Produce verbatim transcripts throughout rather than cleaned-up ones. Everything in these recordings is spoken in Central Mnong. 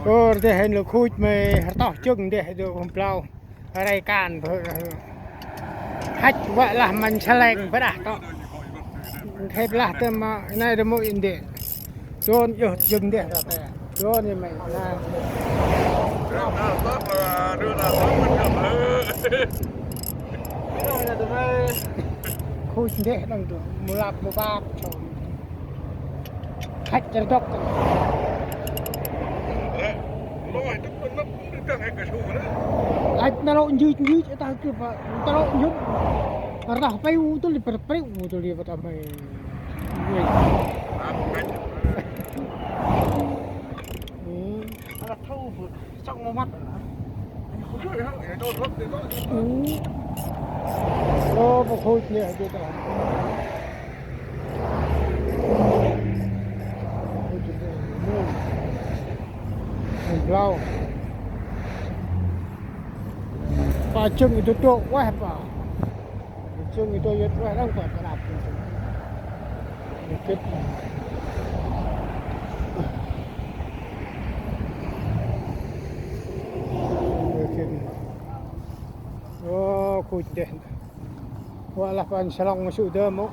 Ơ, ndeh hên lŏ khuch mê rtoh jŏng ndeh dô hôm blau. Rei kan bơ. Hăch wă lah măn salek bơ đah tŏ. Khêp lah tơ ma nai dơ mô in đê. Dôn yơh jŏng ndeh tơ tê. Dôn i mê na. Khuch ndeh đăng dô. Mô lap mô bap. Hăch char dŏk. Hăch nă lŏ njưch njưch, ê, tah kơ pa, nă lŏ njưch. Rah pay u tơ li, pr-, pray u tơ li, pa tăm hê. Ê. Ala thâu bơ, sŏng mô măt. Ê. Ơ, pa khuch nê, ê, tah. Blau. Pa jŏng i dô dôk ueh pa. Jŏng i dô yơt ueh đăng pa prăp. Gĭt. Gĭt. Ơ, khuch ndeh. Wă lah păng salŏng sŭ dơ mô.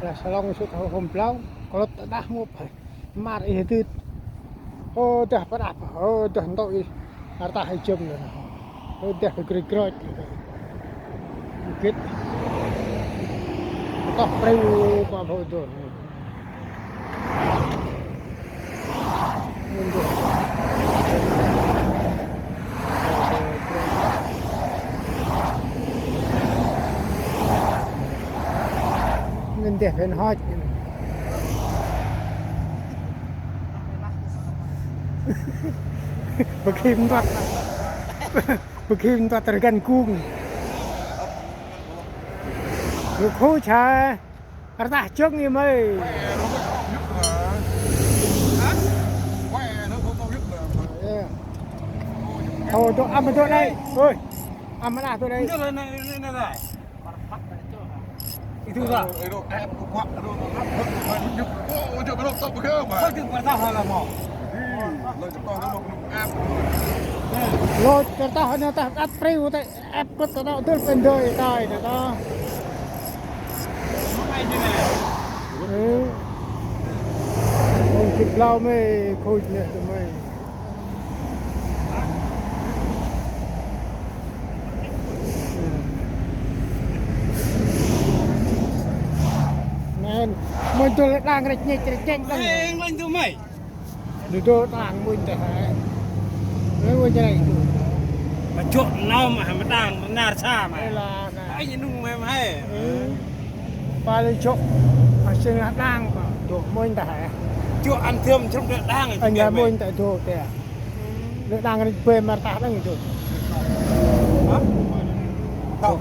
Lah salŏng sŭ hôm blau. Klŭt ta đah mô phe. Măt i dŭt. Ơ, dah pa đah. Ơ, dah ntŭk i. Rtah i jŏng nê. Ơ, dah kơ grêch grôch. Gĭt. Toh prêo pa bô dô. Ngăn deh bên hót. Bơ khim tuăt. Bơ khim tuăt rgăn kung. Lu khu cha. Rtah jŏng i mê. Ê. Thôi, dôk, ăn dôk đây. Ôi. Ăn đah dôk đây. Itu lah. Lôch rtah nê, tah ăt prêo tê. Ép kŭt ta nê dôl pên dơi tai nê ta. Ê. Ôn kĭt blau mê khuch nê ta mê. Nên, môi dôl đang rêch nhêch rêch chênh đăng. Ê, lanh ta mê. Nê dô tlang mbunh tê hê. Nê mbunh tê hê. Ba jŏ nau ma hê ma đang nar sa ma. Ê la na. Ai nung ma ma hê. Ê. Ba lê jŏ. Ba sing la đang ba. Dô mbunh tê hê. Jŏ ăn thiêm chrum đê đang. Anh la mbunh tê dô tê. Lê đang rêch bê ma rtah đăng dô. Hả? Tao.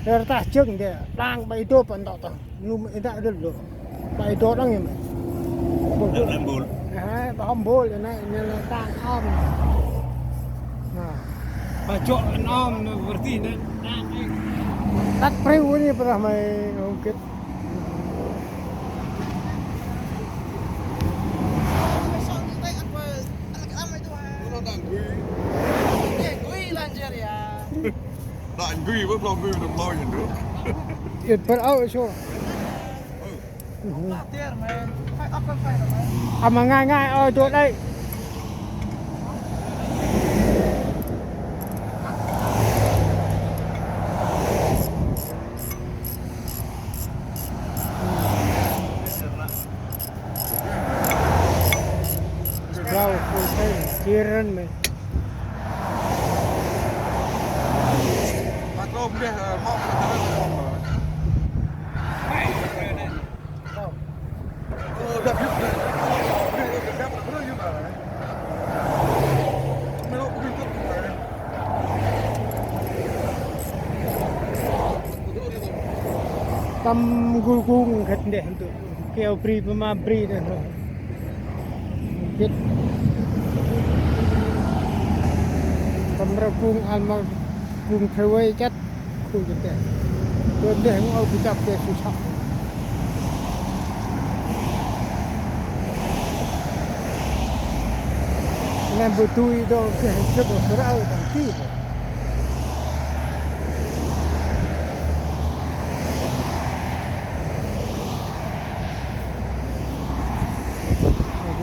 Lê rtah jŏng tê. Đang ba i dô ba ntŏ tao. Num i dak dul lu. Ba i dô đăng i mê. Đăng đăng bul. Ê, ba hŏm bul i nê, i nê la tang ơm. Nê. Ba jŏ ăn ơm nê, berarti nê, tang i. Tăt prêo i nê, brah mê, hŏm gĭt. Đa ngui với plong ngui, đâm plong nhìn được. It bơr âu so. Ama ngai ngai ơ dô đê. Blau, phun phê, chia rân mê. Tăm gul gung khât ndeh ntŭk. Keo bri pơma bri đeh ntŭk. Gĭt. Tăm rơ gung ăn ma gung khơ vay chăt. Khu jât đeh. Jât đeh ngao bu chăp đeh su săp. Ngan bu tui đŏng geh jêh bu srau đŏng ti.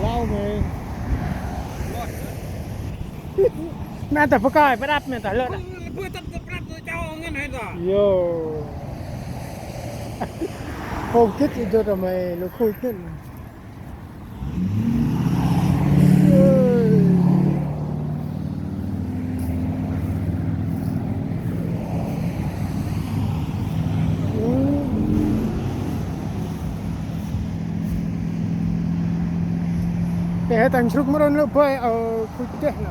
Lau me. Ngan ta bơh kơi, bơh đăp me ta lơ. Bơh tât bơh prăp bơh chao ngăn hên ta. Yo. Pô gĭt i dô ta me lu khui gĭt. Tê he tăng sruk mrôn lơ bơi, ơ, khuch tê lơ.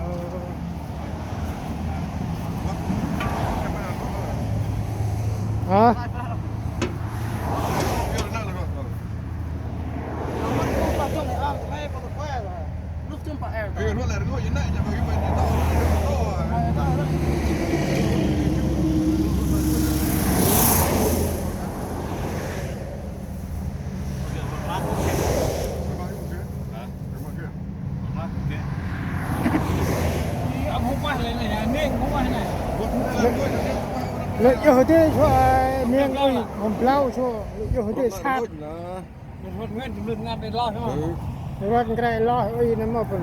Hả? Lĕ yơh tê sua, neng ơi, hom blau sua, lĕ yơh tê sat. Rvăt nkrei loh ơi nơm mâp nơm.